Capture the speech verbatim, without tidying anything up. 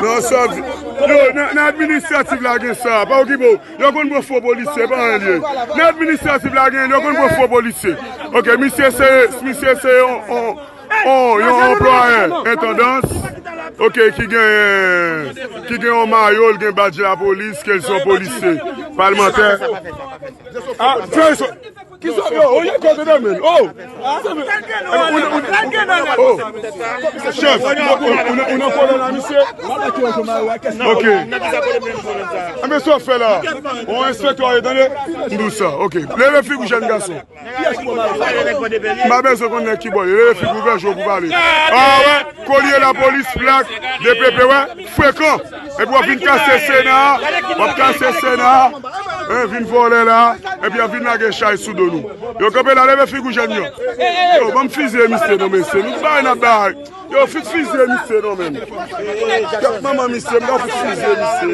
Non, sa, yo, nan, nan administratif la gen sa, pa okipe w. Yo konn pran fo polisye, pa anyen l ye. Nan administratif la gen, yo konn pran fo polisye. Ok, misye se, misye se yon, yon, yon, yon anplwaye entandans. Ok, ki gen, ki gen yon mayo, l gen badj lapolis, ke l se yon polisye, palmantè. Ah, frè, Ki sa, yo, oye, kote de men. Oh! Oh! Chèf, ou, ou, ou, ou nan kolè la, misye? Ok. Enben, sa w fè la? Ou enspektè, tande? M di w sa. Ok. Leve figi w, jèn gason. M pa bezwen konn nèg ki bò l ye. Leve figi w, ouvè je w pou pale. Ah, wè. Kolye lapolis, plak, D P P, wè. Frekan. Epi w ap vin kase Sena a, w ap kase Sena a, hein, vin vòlè la, epi w ap vin lage chay sou do nou. Yo kanpe la, leve figi w jèn yo. Yo, ban m fizye misye non, mesye. Nou bay n ap bay. Yo, fout fizye misye non, menm. Kèt manman misye, m ka fout fizye misye.